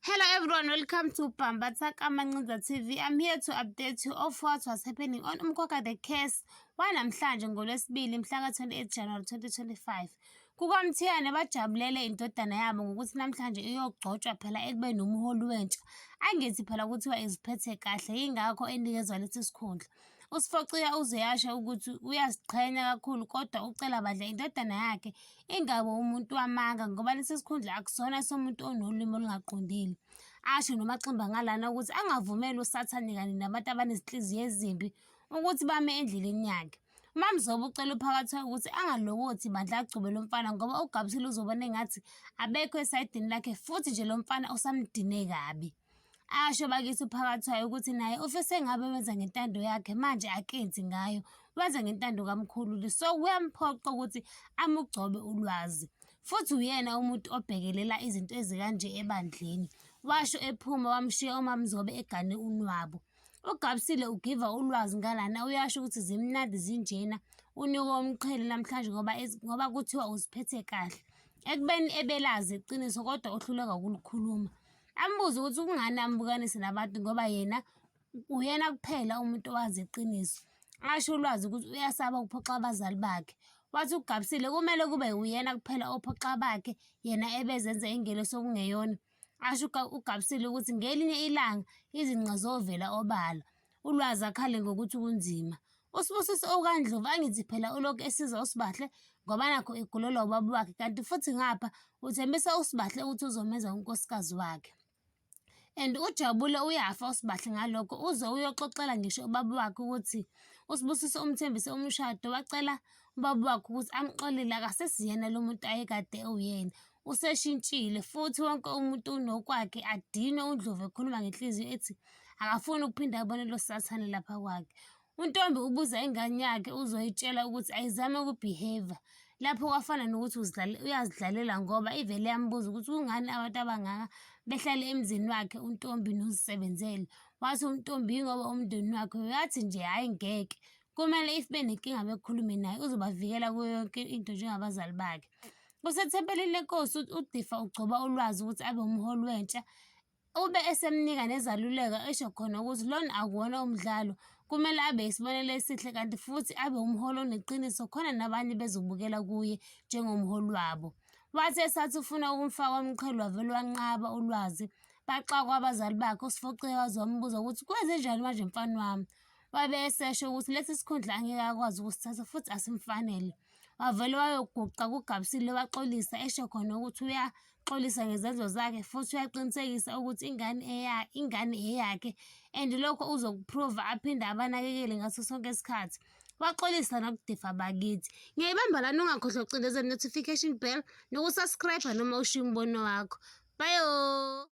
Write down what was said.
Hello everyone, welcome to Bambatha Kamancinza TV. I'm here to update you of what was happening on Umkhokha The Case wanamhlanje ngoLwesibili mhla ka-28 January 2025. KukaMthiyane bajabulele indodana yabo ngokuthi namhlanje iyogcotshwa phela ekubeni umholi wentsha. Angithi phela kuthiwa iziphethe kahle, yingakho enikezwa lesi sikhundla. USifociya uzeyasho ukuthi uyaziqhenya kakhulu kodwa ucela bandla indodana yakhe ingabe umuntu wamanga ngoba lesi sikhundla akusona somuntu onolimi olungaqondile. Asho noMaximba ngalana ukuthi angavumeli uSathane kanye nabantu abanezinhliziyo ezimbi ukuthi bame endleleni yakhe. UMamzobe ucela uPhakathwayo ukuthi angalokothi bandla agcobe lo mfana ngoba uGabisile uzobona engathi abekho esayidini lakhe futhi nje lo mfana usamdine kabi. Asho bakithi uPhakathwayo ukuthi naye ufise ngabe wenza ngentando yakhe manje akenzi ngayo, wenza ngentando kaMkhululi so kuyamphoqa ukuthi amugcobe uLwazi. Futhi uyena umuntu obhekelela izinto ezikanje ebandleni. Washo ephuma wamshiya uMaMzobe egane unwabu. UGabsile ugiva ulwazi ngalana uyasho ukuthi zimnandi zinjena unikwe umqhele namhlanje ngoba ngoba kuthiwa uziphethe kahle. Ekubeni ebelazi iqiniso kodwa uhluleka ukulikhuluma. Ambuze ukuthi kungani ambukanise nabantu ngoba yena uyena kuphela umuntu owazi iqiniso. Asho uLwazi ukuthi uyasaba ukuphoxa abazali bakhe. Wathi uGabsile kumele kube uyena kuphela ophoxa abakhe yena ebezenza ingelosi okungeyona. Asho uGabsile ukuthi ngelinye ilanga izinqa zovela obala. ULwazi akhale ngokuthi kunzima. USibusiso okaNdlovu angithi phela ulokhu esiza uSibahle ngoba nakho egulelwa ubaba wakhe kanti futhi ngapha uthembisa uSibahle ukuthi uzomenza unkosikazi wakhe. And ujabule uyafa uSibahle ngalokho uze uyoxoxela ngisho ubaba wakhe ukuthi uSibusiso umthembise umshado wacela ubaba wakhe ukuthi amxolele akasesiyena lo muntu ayekade ewuyena useshintshile futhi wonke umuntu unokwakhe adinwe uNdlovu ekhuluma ngenhliziyo ethi akafuni ukuphinda abone lo sathane lapha kwakhe. UNtombi ubuza ingane yakhe uzoyitshela ukuthi ayizame ukubhiheva lapho kwafana nokuthi uyazidlalela ngoba ivele yambuza ukuthi kungani abantu abangaka behlale emzini wakhe uNtombi nozisebenzele. Wathi uNtombi yingoba umndeni wakhe uyathi nje hhayi ngeke kumele if benenkinga bekhulume naye uzobavikela kuyo yonke into njengabazali bakhe. Kusethempelini lenkosi uDifa ugcoba uLwazi ukuthi abe umholi wentsha ube esemnika nezaluleko esho khona ukuthi lona akuwona umdlalo kumele abe isibonelo esihle kanti futhi abe umholi oneqiniso khona nabanye bezobukela kuye njengomholi wabo. Wathi esathi ufuna ukumfaka umqhele wavele wanqaba uLwazi baxakwa abazali bakhe uSifocile waze wambuza ukuthi kwenzenjani manje mfana wami. Wabe esesho ukuthi lesi sikhundla angeke akwazi ukusithatha futhi asimfanele. Wavele wayoguqa kuGabsile waxolisa esho khona ukuthi uyaxolisa ngezenzo zakhe futhi uyaqinisekisa ukuthi ingane eya ingane eyakhe and lokho uzokuprova aphinde abanakekele ngaso sonke isikhathi. Waxolisa nakuDifa bakithi. Ngiyayibamba lana ungakhohlwa ukucindezela notification bell nokusubscribe noma ushiye umbono wakho. Bye.